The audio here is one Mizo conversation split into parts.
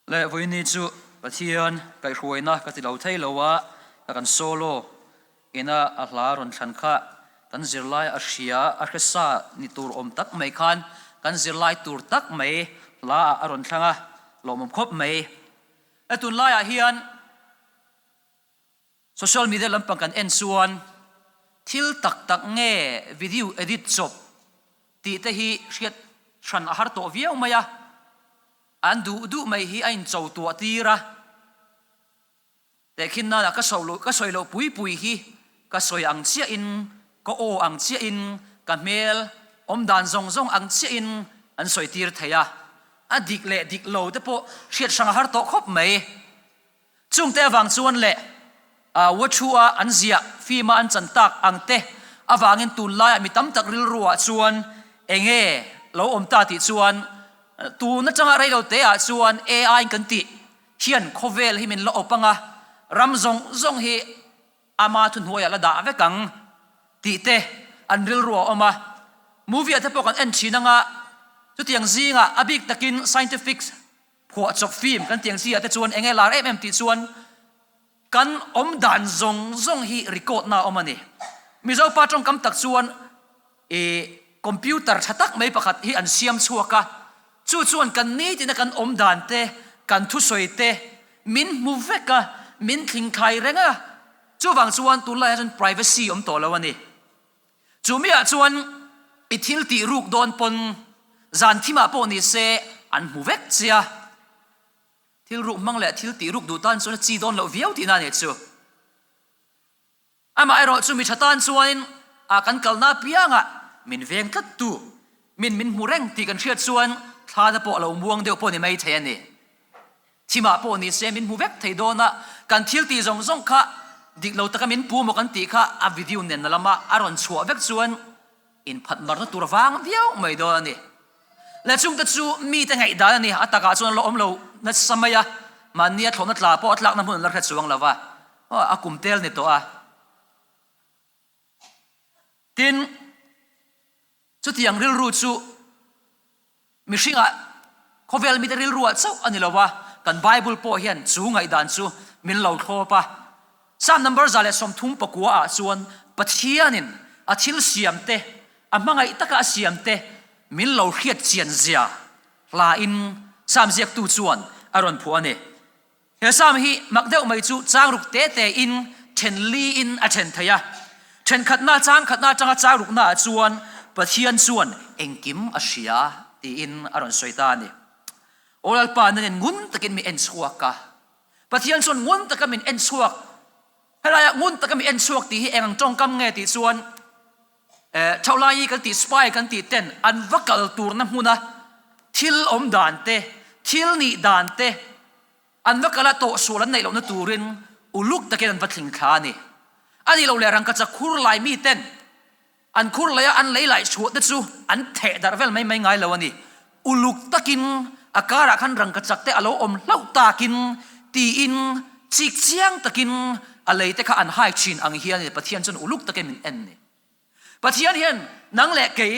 Le vawiini chu Pathian kaihhruaina ka ti lo thei lo a, ka kan solo ina a hla rawn thlan kha kan zirlai a hria a hresa ni tur awm tak mai khan kan zirlai tur tak mai hla ah a rawn thlang a, lawmawm khawp mai. E tunlaiah hian Social media lampang kan en chuan thil tak tak nge video edit chawp tih te hi hriat hran a har tawh viau mai a, an duh duh mai hi a incho tuah tir a. Tehkhin nana ka ka sawi loh pui pui hi ka sawi ang chiahin, ka aw ang chiahin, ka hmel awm dan zawng zawng ang chiahin an sawi tir thei a, a dik leh dik lo te pawh hriat hrang a har tawh khawp mai. Chungte avang chuan leh Wathu-a an ziah film-a an chan tak ang te avangin tunlaiah mi tam tak rilruah chuan enge lo awm ta tih chuan tun atanga reilo teah chuan AI kan tih hian khawvel hi min la awp anga ram zawng zawng hi ama thuhnuaiah la dah vek ang tih te an rilruah a awm a. Movie-ah te pawh kan en thin anga chutiang zingah a bik takin scientific Phuahchawp film kan tiang chi ah te chuan enge lar em em tih chuan kan awm dan zawng zawng hi record na a awm a ni. Mizo pa tawngkam tak chuan i computer tha tak mai pakhat hi an siam chhuak a, chu chuan kan nitin a kan awm dan te, kan thusawi te min hmu vek a, min thlingthlai reng a, chuvang chuan tunlaiah chuan privacy awm tawh lo a ni. Chu miah chuan i thil tih ruk dawn pawn zan thimah pawh ni se an hmu vek che a, thil ruk hmang leh thil tih ruk duh tan chuan a chi dawn loh viau tihna a nih chu. Amaherawh chu mi tha tan chuanin a kan kalna apiangah min veng tlat tu, min min hmu reng tih kan hriat chuan thlana pawh a lo muang deuh pawh ni mai thei a ni. Thimah pawh ni se min hmu vek thei dawn a, kan thil tih zawng zawng kha dik lo taka min pu maw kan tih kha a video nen na lama a rawn chhuah vek chuan inphat marna tur vang viau mai dawn a ni. Le chungte chu mite ngaihdan a ni, a takah chuan a la awm lo nasa mai a, mahni a thlawhna tla pawh a tlakna hmun an la hre chuang lo va, a kum tel ni tawh a. Tin, chutiang rilru chu Mihringah khawvel mite rilruah chauh a ni lo a, kan Bible pawh hian chu ngaihdan chu min lo thlawp a. Psalm number 139 ah chuan Pathianin a thil siamte, a hmangaih taka a siamte min lo hriat chian zia hlain Psalm ziaktu chuan a rawn phuah a ni. He Psalm hi mak deuh mai chu chang ruk te te in then li in a then thei a. Thenkhatna chang khatna atanga chang rukna ah chuan Pathian chuan engkim a hria tiin a rawn sawi ta a ni. Aw Lalpa nangin ngun takin mi en chhuak a. Pathian chuan ngun taka min en chhuak. Helaiah ngun taka mi en chhuak tih hi eng ang tawngkam nge tih chuan Thaulai kan tih spy kan tih ten an va kal turna hmuna thil awm dan te, thil nih dan te an va kal a tawhsual an neih lohna turin uluk takin an va thling thla a ni. A nih loh leh rangkachak khur lai mi ten an khur laia an lei laih chhuah te chu an theh darh vel mai mai ngai lo a ni. Uluk takin a karah khan rangkachak te a lo awm hlauh takin tiin chik chiang takin a lei te kha an hai thin ang hian Pathian chuan uluk takin min en ni. Pathian hian nang leh kei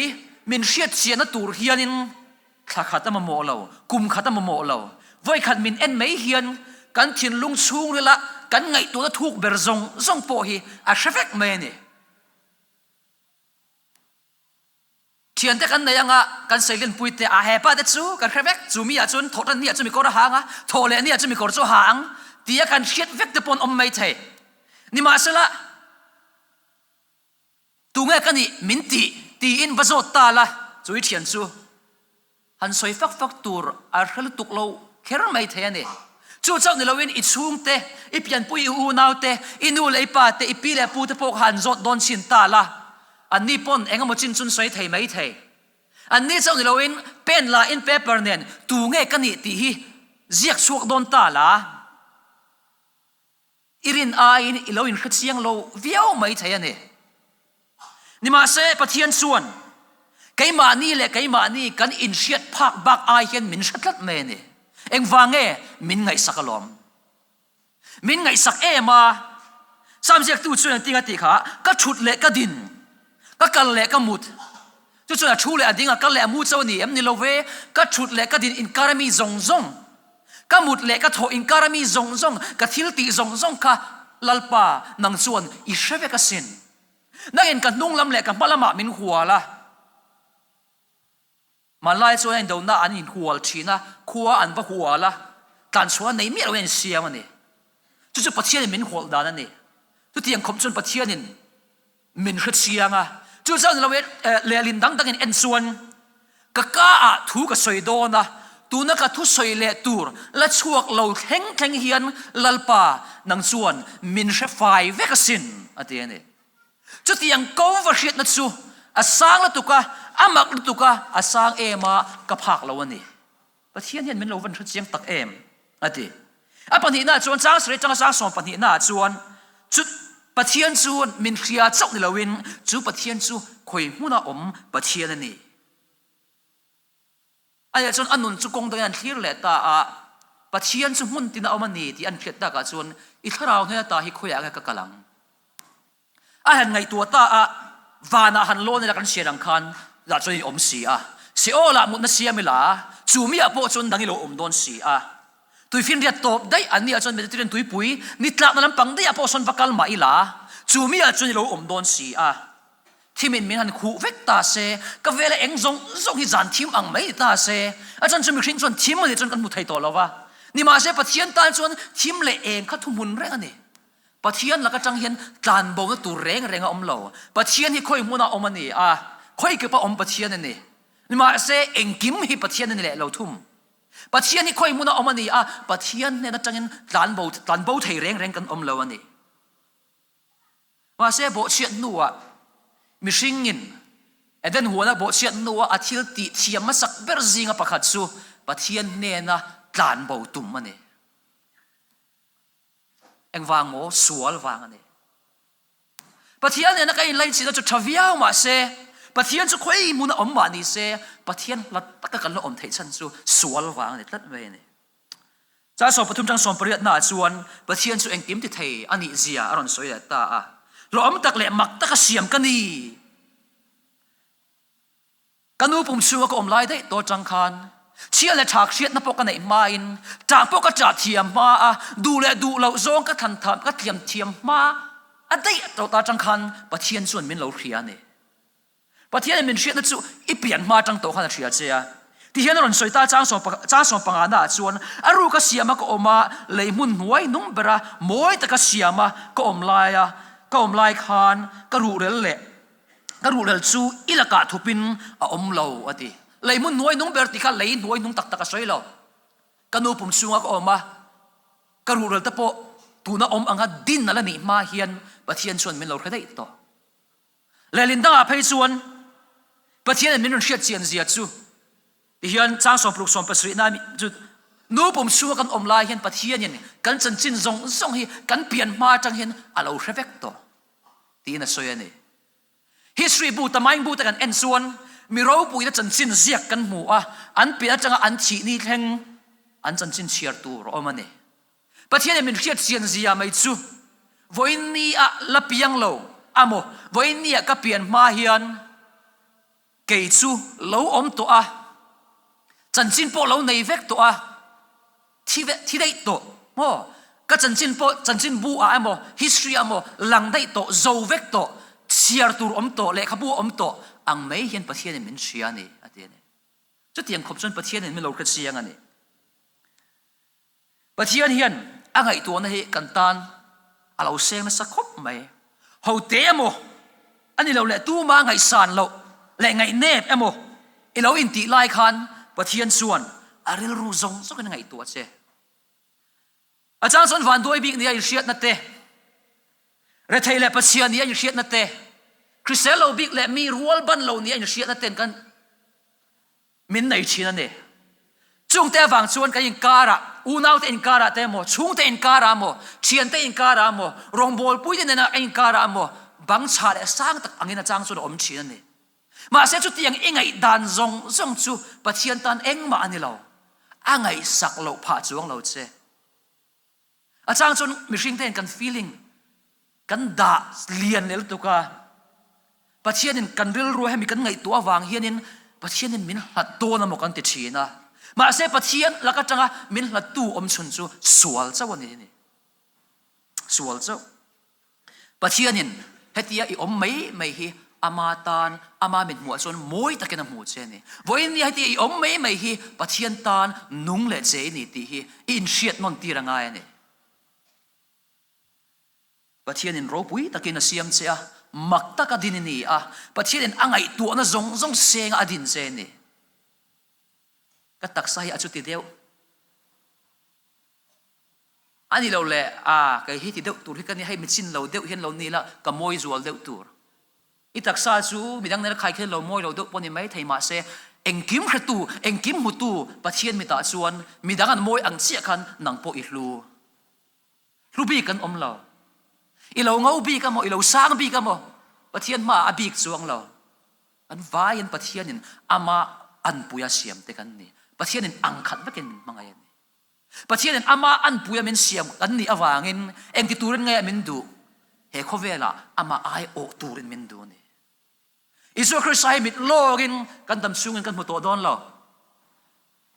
min hriat chiahna tur hianin thla khat a mamawh lo, kum khat a mamawh lo. Vawikhat min en mai hian kan thinlung chhungrila kan ngaihtuahna thuk ber zawng zawng pawh hi a hre vek mai a ni. Thiante kan nei anga kan seilenpui te a hepa te chu kan hre vek, chu mi ah chuan thawh tan ni ah chu mikawr a hang a, thawh leh ni ah chu mikawr chu a ha ang tia kan hriat vek te pawh an awm mai thei. Nimahsela, Tunge ka nih min tih tiin va zawt ta la, chu i thian chu han sawi fak fak tur a hre lutuk lo kher mai thei a ni. Chu chauh ni loin i chhungte, i pianpui, i unaute, i nu leh i pate, i pi leh pute pawh kha han zawt dawn chhin ta la, anni pawn eng emaw chin chun sawi thei mai thei. Anni chauh ni loin pen la in paper nen tunge ka nih tih hi ziak chhuak dawn ta la. I rin aiin i lo inhre chiang lo viau mai thei a ni. Nimahse, Pathian chuan keimahni leh keimahni kan inhriat phak bak ai hian min hre tlat mai a ni. Engvang nge min ngaihsak alawm? Min ngaihsak em a? Psalm ziaktu chuan engtin a tih kha, Ka thut leh ka din, ka kal leh ka mut. Chu chuan a thu leh a ding, a kal leh a mu chauh a ni em? Ni lo ve, ka thut leh ka din inkar ami zawng zawng. Ka mut leh ka thawh inkar a mi zawng zawng, ka thil tih zawng zawng kha Lalpa, nang chuan i hre vek asin. Nangin ka hnung lam leh ka hma lamah min hual a. Hmanlai chuan a indona an inhual thin a, khua an va hual a, tlanchhuah nei miah loin an siam a ni. Chu chu Pathianin min hualh dan a ni. Chutiang khawp chuan Pathianin min hre chiang a. Chu chuan lo lehlin dang dangin en chuan ka ka ah thu ka sawi dawn a, tuna ka thu sawi leh tur la chhuak lo thleng thleng hian Lalpa nang chuan min hre fai vek asin a ti a ni. Chutiang ko va hriatna chu a sang lutuk a, a mak lutuk a, a sang em a, ka phak lo a ni. Pathian hian min lo van hre chiang tak em? a ti. A pahnihnaah chuan chang sarih atanga chang sawm pahnihnaah chuan chu Pathian chu min hria chauh ni loin chu Pathian chu khawi hmuna awm Pathian a ni. Aniah chuan a nun chu kawng dangin an thlir leh ta a, Pathian chu hmun tina awm a ni tih an hriat takah chuan i thlarau hnen ata hi khawiah nge ka kal ang? A han ngaihtuah ta a, vanah han lawn ila kan hriat ang khan lah chuan i awm si a, Seol-ah mutna siam ila, chu miah pawh chuan dang i lo awm dawn si a. Tuifinriat tawp daih an nih ah chuan Mediterranean tuipui ni tlakna lampang daih ah pawh sawn va kal mah ila, chu miah chuan i lo awm dawn si a. Thimin min han khuh vek ta se, ka vela eng zawng zawng hi zan thim ang mai ni ta se, a chan chu mihring chuan thim a nih chuan kan hmu thei tawh lo va. Nimahse Pathian tan chuan thim leh eng kha thuhmun reng a ni. Pathian lak atang hian tlanbona tur reng reng a awm lo. Pathian hi khawi hmuna awm a ni a, khawi kipa awm Pathian a ni. Nimahse engkim hi Pathian a ni leh lo thum. Pathian hi khawi hmuna awm a ni a, Pathian hnen atangin tlanbo tlanbo thei reng reng kan awm lo a ni. Mahse bawhchhiat hnuah mihringin Eden huana bawhchhiat hnuah a thil tih thiam hmasak ber zinga pakhat chu Pathian hnena tlanbo tum a ni. Engvang maw? Sual vang a ni. Pathian nena ka inlainchihna chu tha viau mah se, Pathian chu khawi hmuna awm mah ni se, Pathian hlat taka kan la awm theih chhan chu sual vang a ni tlat mai a ni. Chang 13 chang 18 naah chuan Pathian chu engkim ti thei a nih zia a rawn sawi leh ta a. Hlawhawm tak leh mak taka siam ka ni. Ka nu pum chhunga ka awm lai daih tawh atang khan chhia leh thak hriatna pawh ka neih hmain ṭah pawh ka ṭah thiam hma a, duh leh duh loh zawng ka thlan tham ka thiam thiam hma a daih tawh ta atang khan Pathian chuan min lo hria a ni. Pathianin min hriatna chu i pian hma atang tawh khan a hria che a. Tihian a rawn sawi ta chang sawm chang sawm pangana ah chuan a ruka siama ka awm a, lei hmun hnuai hnung bera mawi taka siama ka awm laia ka awm lai khan ka ruhrel leh Ka ruhrel chu i lakah thupin a awm lo, a ti. Lei hmun hnuai hnung ber ti kha lei hnuai hnung tak tak a sawi lo. Ka nu pum chhunga ka awm a, ka ruhrel te pawh tuna awm anga din a la nih hma hian Pathian chuan min lo hre daih tawh. Lehlin dangah phei chuan Pathianin min rawn hriat chian zia chu tihian chang sawmparuk sawmpasarih na chu nu pum chhunga kan awm lai hian Pathianin kan chanchin zawng zawng hi kan pian hma atang hian a lo hre vek tawh. tiin a sawi a ni. History bu tamaing bu te kan en chuan mi ropuina chanchin ziak kan hmu a, an pian atanga an thih ni thleng an chanchin chhiar tur a awm a ni. Pathianin min hriat chian zia mai chu vawiin ni ah la piang lo amaw vawiin ni ah ka pian hma hian Kei chu lo awm tawh a, chanchin pawh lo nei vek tawh a, thi thi daih tawh maw? Ka chanchin pawh chanchin bu ah emaw, history ah emaw lang daih tawh, zo vek tawh, chhiar tur awm tawh, lehkhabu awm tawh ang mai hian Pathianin min hria a ni, a ti a ni. Chutiang khawp chuan Pathianin min lo hre chiang a ni. Pathian hian a ngaihtuahna hi kan tan a lo seng nasa khawp mai. Hote emaw a ni lo leh tuma ngaihsan loh leh ngaihnep emaw i lo intih lai khan Pathian chuan a rilru zawng zawngin a ngaihtuah che. A chang chuan vanduai bik nia inhriatna te, rethei leh Pathian nia inhriatna te, hrisel lo bik leh mi rual ban lo nia inhriatna ten kan Min nei thin a ni. Chungte avang chuan kan inkarah, unaute inkarah te emaw, chhungte inkarah emaw, thiante inkarah emaw, rawngbawlpuite nena kan inkarah emaw, bang chhah leh sang tak angin a chang chuan a awm thin a ni. Mahse chutiang i ngaihdan zawng zawng chu Pathian tan engmah a ni lo. A ngaihsak loh phah chuang lo che. A chang chuan mihring te hian kan feeling kan dah lian leh lutuk a, Pathianin kan rilru hemi kan ngaihtuah avang hianin Pathianin min hlat dawn amaw kan ti thin a. Mahse Pathian lak atanga min hlattu awm chhun chu sual chauh a ni a ni. Sual chauh. Pathianin hetia i awm mai mai hi ama tan, ama mit hmuh ah chuan mawi takin a hmu che a ni. Vawiin nia hetia i awm mai mai hi Pathian tan nung leh che i ni tih hi i inhriat nawn tir a ngai a ni. Pathianin ropui takin a siam che a, mak taka din i ni a, Pathianin a ngaihtuahna zawng zawng senga a din che a ni. Ka taksa hi a chuti deuh. A ni lo le, a, kei hi ti deuh tur hi ka ni, hei mi chin lo deuh hian lo ni la, ka mawi zual deuh tur. I taksa chu midang nena khai khin lo mawi lo deuh pawh ni mai thei mahse, engkim hretu, engkim hmutu Pathian mitah chuan midang an mawi ang chiah khan nang pawh i hlu. Hlu bik an awm lo. I lo ngo bik a maw, i lo sang bik a maw, Pathian hmaah a bik chuang lo. Kan vaiin Pathianin ama anpuia siamte kan ni. Pathianin angkhat vekin min hmangaih a ni. Pathianin ama anpuia min siam kan nih avangin engti turin nge min duh? He khawvelah ama aiawh turin min duh a ni. Isua Krista hi mit lawkin kan dam chhungin kan hmu tawh dawn lo.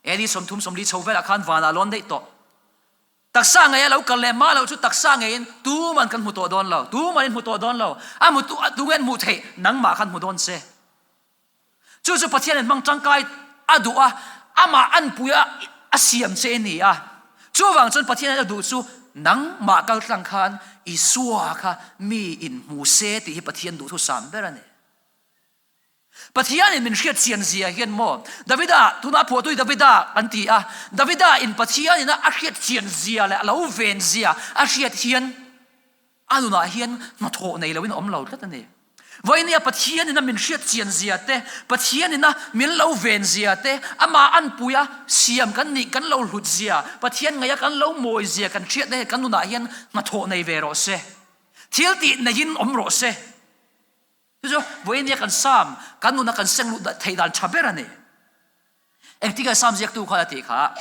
AD 30 40 chho velah khan vanah a lawn daih tawh. Taksa ngei a lo kal leh mah loh chu taksa ngeiin tuman kan hmu tawh dawn lo. Tuman in hmu tawh dawn lo. A hmu tu tu nge an hmuh theih? Nangmah khan hmu dawn che. Chu chu Pathian in hmang tangkai a duh a, amah anpui a a siam che i ni a. Chuvang chuan Pathian in a duh chu nangmah kal tlang khan Isua kha mi in hmu se tih hi Pathian duhthusam ber a ni. Pathian in min hriat chian zia hian maw Davida, tunah a phuahtu hi Davida kan ti a, Davida in Pathian in a hriat chian zia leh a lo ven zia a hriat hian A nunah hian hnathawh nei loin a awm lo tlat a ni. Vawinia Pathianin a min hriat chian zia te, Pathianin a min lo ven zia te, amah anpuia siam kan nih kan lo hlut zia, Pathian ngaia kan lo mawi zia kan hriatna hian kan nunah hian hnathawh nei ve rawh se. Thil tih neiin awm rawh se. Chu chu vawinia kan sam, kan nuna kan seng luh theih dan tha ber a ni. Engtikah sam ziaktu khan a tih kha?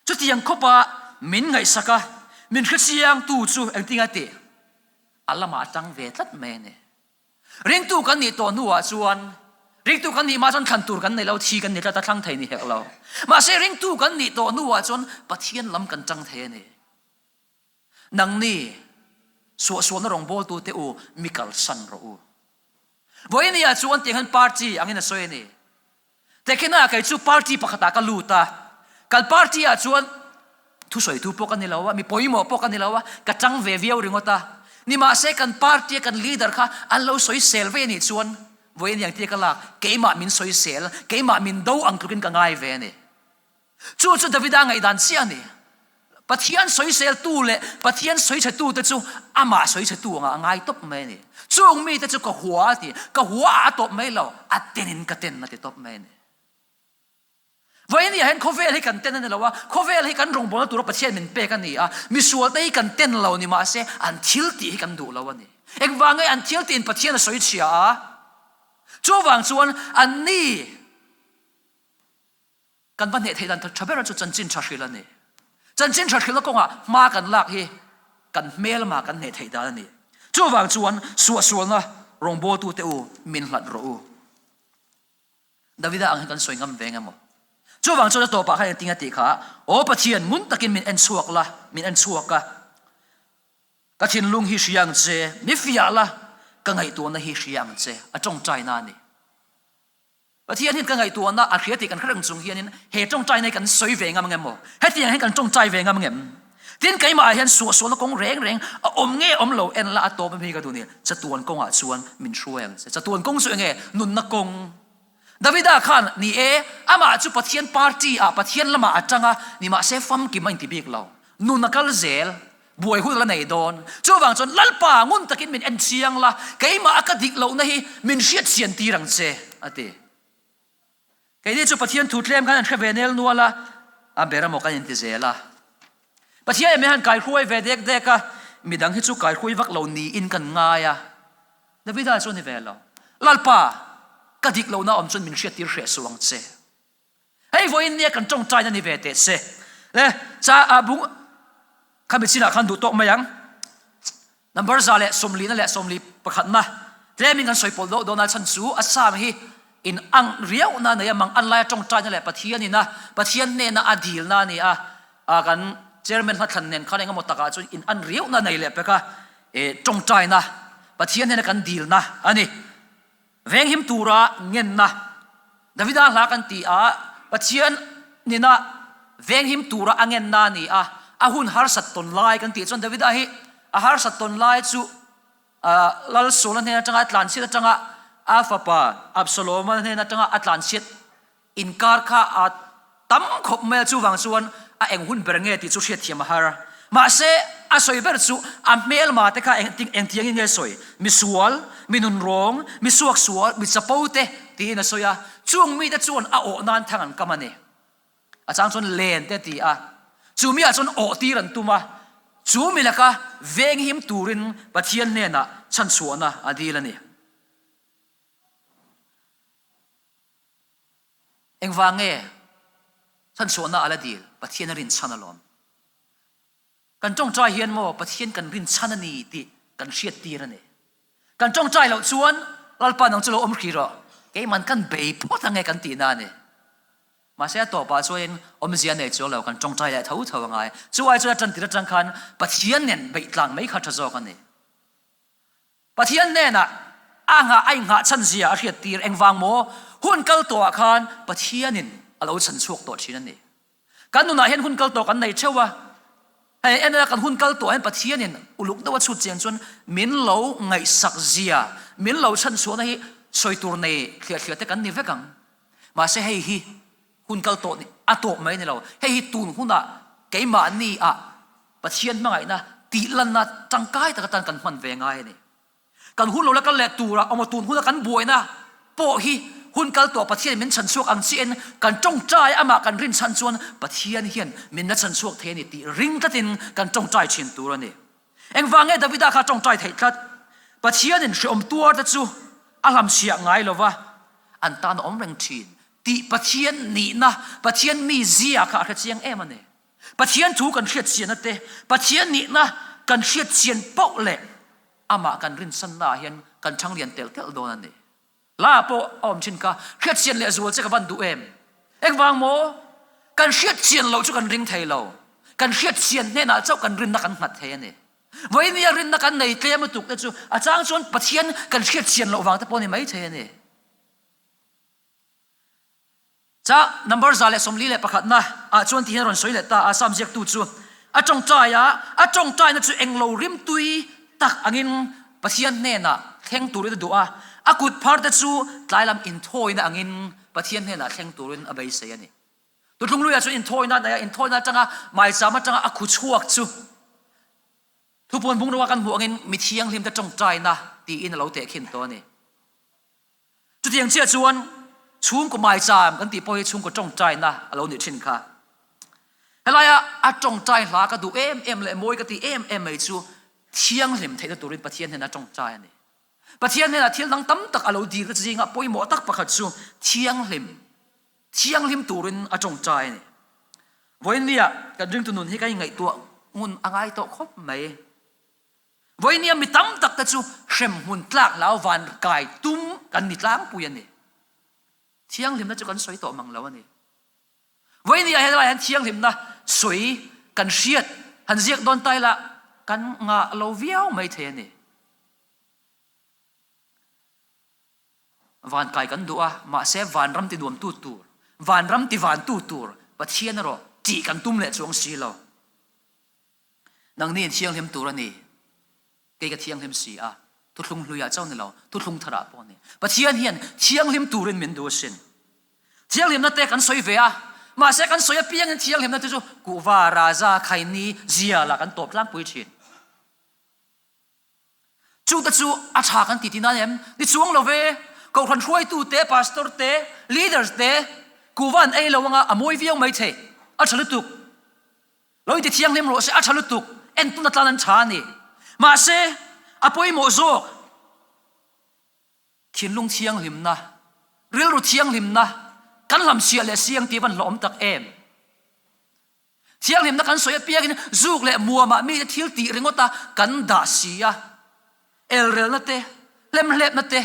Chutiang khawpa min ngaihsak a, min hrechiangtu chu engtin a tih? A lamah a tang ve tlat mai a ni. Ringtu kan nih tawh hnuah chuan, ringtu kan nih mah chuan thlan tur kan nei lo, thi kan ni tlat a, thlang thei ni hek lo. Mahse ringtu kan nih tawh hnuah chuan Pathian lam kan tang thei a ni. Nangni, suahsualna rawngbawltute u, mi kalsan rawh u. Vawinia chuan tiang hian party angin a sawi a ni. Tekina kei chu party pakhatah ka lut a, kan party ah chuan thusawitu pawh ka ni lo a, mi pawimawh pawh ka ni lo a, ka tang ve viau ringawt a. Nimahse kan party a kan leader kha an lo sawisel vei a nih chuan vawiin ang tia ka lak, keimah min sawisel, keimah min do ang tlukin ka ngai ve a ni. Chu chu Davida ngaihdan chiah a ni. Pathian sawiseltu leh Pathian sawichhetute chu amah sawichhetu angah a ngai tawp mai a ni. Chung mite chu ka hua a ti, ka hua a tawp mai lo, a tenin ka ten a ti tawp mai a ni. Vawiin ah hian khawvel hi kan ten a ni lo a, khawvel hi kan rawngbawlna tura Pathian min pek a ni a, misualte hi kan ten lo ni mahse an thil tih hi kan duh lo a ni. Engvang nge an thil tiin Pathian a sawichhia a? Chuvang chuan anni Kan va hneh theih dan tha ber chu chanchin tha hrilh a ni. Chanchin tha hrilhna kawngah hma kan lak hi kan hmelma kan hneh theih dan a ni. Chuvang chuan suahsualna rawngbawltute u min hlat rawh u. Davida ang hi kan sawi ngam ve nge maw? Chuvang chuan a tawpah khan engtin a tih kha, Aw Pathian, ngun takin min en chhuak la, min en chhuak a, ka thinlung hi hria ang che, mi fiah la, ka ngaihtuahna hi hria ang che, a tawngtaina a ni. Pathian hian ka ngaihtuahna a hria tih kan hre reng chung hianin he tawngtaina hi kan sawi ve ngam angem maw? Hetiang hian kan tawngtai ve ngam angem? Tin, keimahah hian suahsualna kawng reng reng a awm nge awm lo en la a tawp em hi ka duh ni. Chatuan kawngah chuan min hruai ang che. Chatuan kawng chu enge? Nunna kawng. Davida khan, ni e, amah chu Pathian party ah, Pathian lamah a tang a, nimahse famkim a inti bik lo. Nun a kal zel. Buai hun a la nei dawn. Chuvang chuan Lalpa ngun takin min en chiang la, keimah a ka dik lohna hi min hriat chian tir ang che, a ti. Keini chu Pathian thu tlem khan an hre ve nel nual a, a ber emaw kan inti zel a. Pathian em hian kaihruai ve dek dek a, midang hi chu kaihruai vak lo niin kan ngai a. Davida chu a ni ve lo. Lalpa, ka dik lohna awm chuan min hriat tir hreh suh ang che. Hei vawiin nia kan tawngtaina ni ve teh se. Le cha a bung khami chinah khan duh tawk mai ang. Number 131 tlemin kan sawi pawlh deuh dawn a chhan chu a sam hi. In ang riauhna a nei a, mang an laia tawngtaina leh Pathian ina Pathian hnena a dilna a ni a, a kan Chairman hmathlan nen khan engemaw takah chuan in an riauhna a nei leh pek a, e tawngtaina Pathian hnena kan dilna a ni. Venghim tura ngenna Davida hla kan ti a, Pathian nina venghim tura a ngenna a ni a, a hun harsat tawn lai kan tih chuan Davida hi a harsat tawn lai chu Lal Saula hnen atanga a tlanchhiat atanga a fapa Absaloma hnen atanga a tlanchhiat inkar kha a tam khawp mai a, chuvang chuan a eng hun ber nge tih chu hriatthiam a har. Mahse, a sawi ber chu a hmelma te kha engtiangin nge sawi? Misual, mi nunrawng, mi suaksual, mi chapo te tiin a sawi a, chung mite chuan a awh nan thang an kam a ni. A chang chuan len te a ti a, chu miah chuan awh tir an tum a, chu mi laka venghim turin Pathian hnenah chhanchhuahna a dil a ni. Engvang nge chhanchhuahna a la dil? Pathian a rinchhan alawm. Kan tawngtai hian maw Pathian kan rinchhan a ni tih kan hriattir a ni. Kan tawngtai loh chuan Lalpa nang chu lo awm hrih rawh, keiman kan bei phawt ange kan tihna a ni. Mahse a tawpah chuanin awmzia nei chuang lo kan tawngtai leh tho tho angai. Chu ai chuan a tan tir atang khan Pathian nen beih tlang mai kha tha zawk a ni. Pathian hnenah a nghah a inghah chhan zia a hriattir engvang maw? Hun kal tawhah khan Pathianin a lo chhan chhuak tawh thin a ni. Kan nunah hian hun kal tawh kan nei theuh a, hei en ila kan hun kal tawh hian Pathianin uluk deuh a chhut chian chuan min lo ngaihsak zia, min lo chhanchhuahna hi sawi tur nei thliah thliah te kan ni vek ang. Mahse hei hi hun kal tawh a tawp mai ni lo, hei hi tun hunah keimahni ah Pathian hmangaihna tihlanna tangkai tak atan kan hman ve ngai a ni. Kan hun lo la kal leh tura awm a, tun huna kan buaina pawh hi hun kal tawh Pathianin min chhan chhuak ang chiahin kan tawngtai amah kan rin chhan chuan Pathian hian min la chhan chhuak thei a ni tih ring tlatin kan tawngtai thin tur a ni. Engvang nge Davida kha tawngtai theih tlat? Pathianin hreawm tuarte chu a hlamchhiah ngai lova, an tan a awm reng thin tih Pathian nihna, Pathian mizia kha a hrechiang em a ni. Pathian thu kan hriat chianna te, Pathian nihna kan hriat chian poh leh amah kan rinsanna ah hian kan chhang lian telh telh dawn a ni. La pawh a awm thin kha, hriat chian leh zual che ka van duh em? Engvang maw? Kan hriat chian loh chu kan ring thei lo. Kan hriat chian hnenah chauh kan rinna kan nghat thei a ni. Vawinia rinna kan nei tlem lutuk te chu a chang chuan Pathian kan hriat chian loh vang te pawh a ni mai thei a ni. Cha number 141 na ah chuan ti hian rawn sawi leh ta a, Sam ziaktu chu a tawngtai a, a tawngtaina chu englo rimtui tak angin Pathian hnenah thleng turin a duh a, a kut phar te chu tlailam inthawina angin Pathian hnenah thleng turin a beisei a ni. Tutlung luiah chuan inthawina a nei a, inthawina atanga maicham atanga a khu chhuak chu thupuan bungrua kan hmuh angin mi thianghlimte tawngtaina tiin a lo tehkhin tawh a ni. Chutiang chiah chuan chhungkaw maicham kan tih pawh hi chhungkaw tawngtaina a lo nih thin kha. Helaia a tawngtai hla ka duh em em leh mawi ka tih em em mai chu thianghlim theihna turin Pathian hnena tawngtai a ni. Pathian hnenah thil dang tam tak a lo dil te zingah pawimawh tak pakhat chu thianghlim, thianghlim turin a tawngtai a ni. Vawiinnia kan ringtu nun hi ka inngaihtuah ngun a ngai tawh khawp mai. Vawinia mi tam tak te chu hremhmun tlak lau van kai tum kan ni tlangpui a ni. Thianghlimna chu kan sawi tawh mang lo a ni. Vawinia helai hian thianghlimna sawi kan hriat han ziak dawn ta ila kan ngah lo viau mai thei a ni. Van kai kan duh a, mahse vanram ti nuamtu tur, vanram ti vantu tur Pathian erawh tih kan tum leh chuang si lo. Nangni in thianghlim tur a ni, kei ka thianghlim si a, thuthlung hluiah chauh ni lo, thuthlung tharah pawh a ni. Pathian hian thianghlim turin min duh asin. Thianghlimna te kan sawi ve a, mahse kan sawi apiangin thianghlimna te chu kuhva, raza, khaini, zialah kan tawp tlangpui thin. Chu te chu a tha kan ti tihna em? Ni chuang lo ve. Kohhran hruaitu te, pastor te, leaders te kuhva an ei lo anga a mawi viau mai thei. A tha lutuk. Lo inti thianghlim rawh se, a tha lutuk, entuna tlan an tha a ni. Mahse, a pawimawh zawk, thinlung thianghlimna, rilru thianghlimna, kan hlamchhiah leh siang tih van hlawhawm tak em? Thianghlimna kan sawi apiangin zuk leh muamah mite thil tih ringawta kan dah si a. Elrelna te, hlemhlepna te,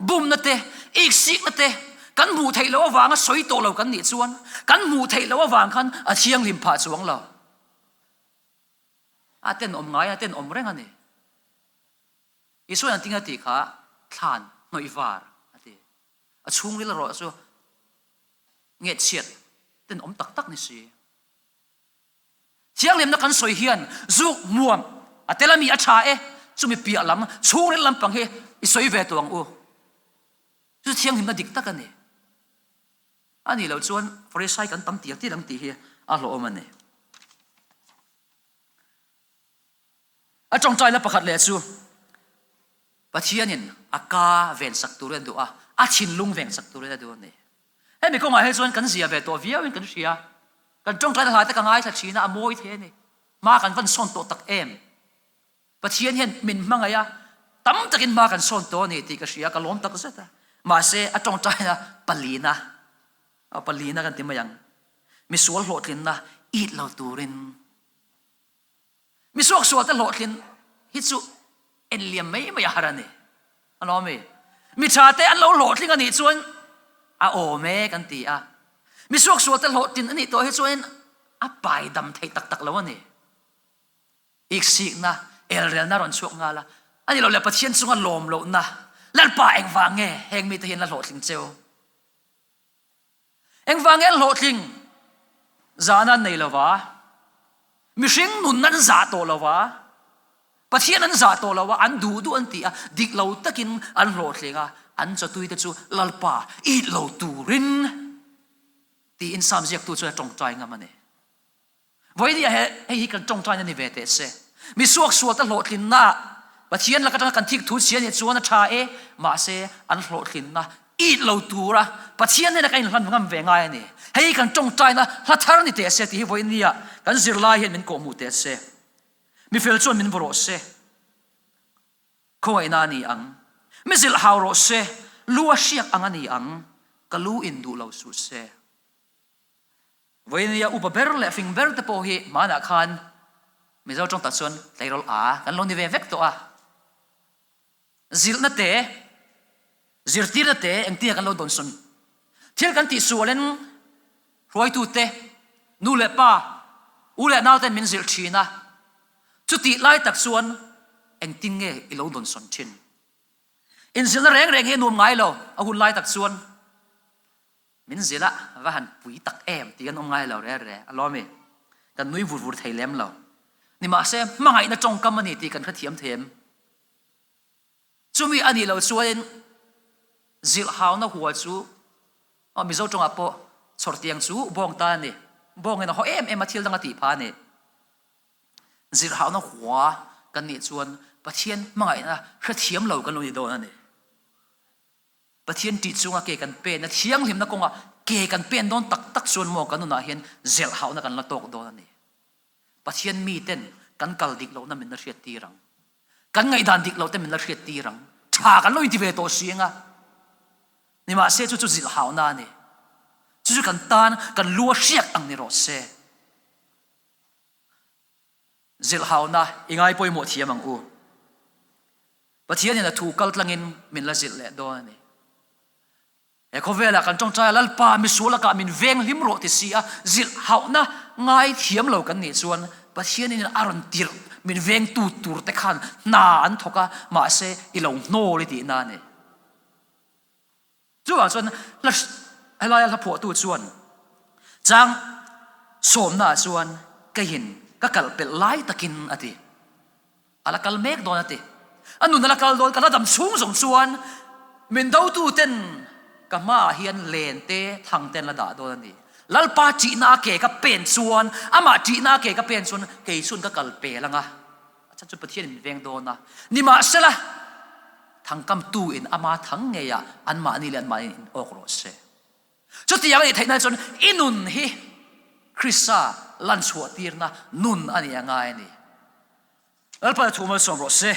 bumna te, iksikna te, Kan hmuh theih loh avanga sawi tawh lo kan nih chuan kan hmuh theih loh avang khan a thianghlim phah chuang lo. A tenawm ngai a tenawm reng a ni. Isuan an tinga tih kha thlan hnawih var a ti. A chhungril erawh chu ngehchhiat tenawm tak tak ni si. Thianghlimna kan sawi hian zuk muam a tel ami a tha e, chumi piah lam chhungril lampang hi i sawi ve tawh ang u. Chu thianghlimna dik tak a ni. A nih loh chuan Farisai kan tam tial tial ang tih hi a hlawhawm a ni. A tawngtaina pakhat leh chu Pathianin a ka vensak turin a duh a, a thinlung vensak turin a duh a ni. Hemi kawngah hi chuan kan zia ve tawh viauin kan hria. Kan tawngtaina hlate ka ngaithla thin a, a mawi thei a ni. Hma kan van sawn tawh tak em? Pathian hian min hmangaih a, tam takin hma kan sawn tawh a ni tih ka hria, ka lawm tak zet a. Mahse, a tawngtaina palina, a palina kan ti mai ang, misual hlawhtlinna it lo turin Mi suaksualte hlawhtlin hi chu enliam mai mai a har a ni. A lawm mi? Mi thate an lo hlawhtling a nih chuan a awm e kan ti a. Mi suaksualte hlawhtlin a nih tawh hi chuan a pai dam thei tak tak lo a ni. Iksikna, elrelna rawn chhuak nghal a. A ni lo le Pathian chunga lawm lohna, Lalpa engvang nge heng mite hian la hlawhtling cheu? Engvang nge an hlawhtling? Zahna an nei lo va, mihring nun an zah tawh lo va, Pathian an zah tawh lo va, an duh duh an ti a, dik lo takin an hlawhtling a, an chawtuite chu Lalpa it lo turin tiin Sam ziaktu chuan a tawngtai ngam a ni. Vawinia he hei hi kan tawngtaina ni ve teh se. Mi suaksualte hlawhtlinna ah Pathian lak atanga kan thik thu chhia nih chuan a tha e, mahse an hlawhtlinna it lo tura Pathian hnena kan inhlan ngam ve ngai a ni. Hei hi kan tawngtaina hla thar ni teh se tih hi vawinia kan zirlai hian min kawhhmuh teh se. Mi fel chuan min vaw rawh se. Khawngaihna a ni ang. Mi zilh hau rawh se. Lu a hriak ang a ni ang. Ka lu in duh lo suh se. Vawinia upa ber leh fing ber te pawh hi hmanah khan Mizo tawng tak chuan tleirawl a kan lo ni ve vek tawh a. Zilhna te, zirtirna te engtia kan lo dawnsawn. Thil kan tih sualin hruaitu te, nu leh pa, u leh nau ten min zilh thin a. Chutih lai tak chuan engtin nge i lo dawnsawn thin? Inzilhna reng reng hi a nuam ngai lo, a hun lai tak chuan. Min zilh a, va han pui tak em tih kan awm ngai lo re re a lawm i, kan nui vur vur thei lem lo. Nimahse, hmangaihna tawngkam a ni tih kan hrethiam thei em? Chumi a nih loh chuanin zilh hauna hua chu aw Mizo tawngah pawh chhawrtiang chu bawng ta a ni. Bawngin a haw em em a, thil dang a tih phah a ni. Zilh hauna hua kan nih chuan Pathian hmangaihna hrethiam lo kan lo ni dawn a ni. Pathian ṭih chunga ke kan pen a, thianghlimna kawnga ke kan pen dawn tak tak chuan maw kan nunah hian zelhauhna kan la tawk dawn a ni. Pathian miten kan kal dik lohna min la hriattir ang. Kan ngaihdan dik lohte min la hriattir ang. Ṭha kan lo inti ve tawh si anga. Nimahse chu chu zilhauhna a ni. Chu chu kan tan kan lu a hriak ang ni rawh se. Zilhauhna i ngai pawimawh thiam ang u. Pathianin a thu kal tlangin min la zilh leh dawn a ni. He khawvelah kan tawngtai a, Lalpa misual lakah min veng hlim rawh ti si a, zilhauhna ngai thiam lo kan nih chuan Pathianin a rawn tirh min vengtu tur te khan hna an thawk a, mahse i lo hnawl i tihna a ni. Chuvang chuan hla helaia hla phuahtu chuan chang sawmnaah chuan keiin ka kal pelh lai takin a ti. A la kal mek dawn a ti. A nun a la kal dawn, ka la dam chhung zawng chuan min dotuten ka hmaah hian len te thang te an la dah dawn a ni. Lalpa ṭihna a ke ka pen chuan, amah ṭihna a ke ka pen chuan kei chuan ka kal pel ang a. A chhan chu Pathian in min veng dawn a. Nimahsela, thangkamtu in ama thang ngeiah anmahni leh anmahni in awk rawh se. Chutiang a nih theih nan chuan i nun hi Krista lan chhuah tirna nun a nih a ngai a ni. Lalpa thu malsawm rawh se.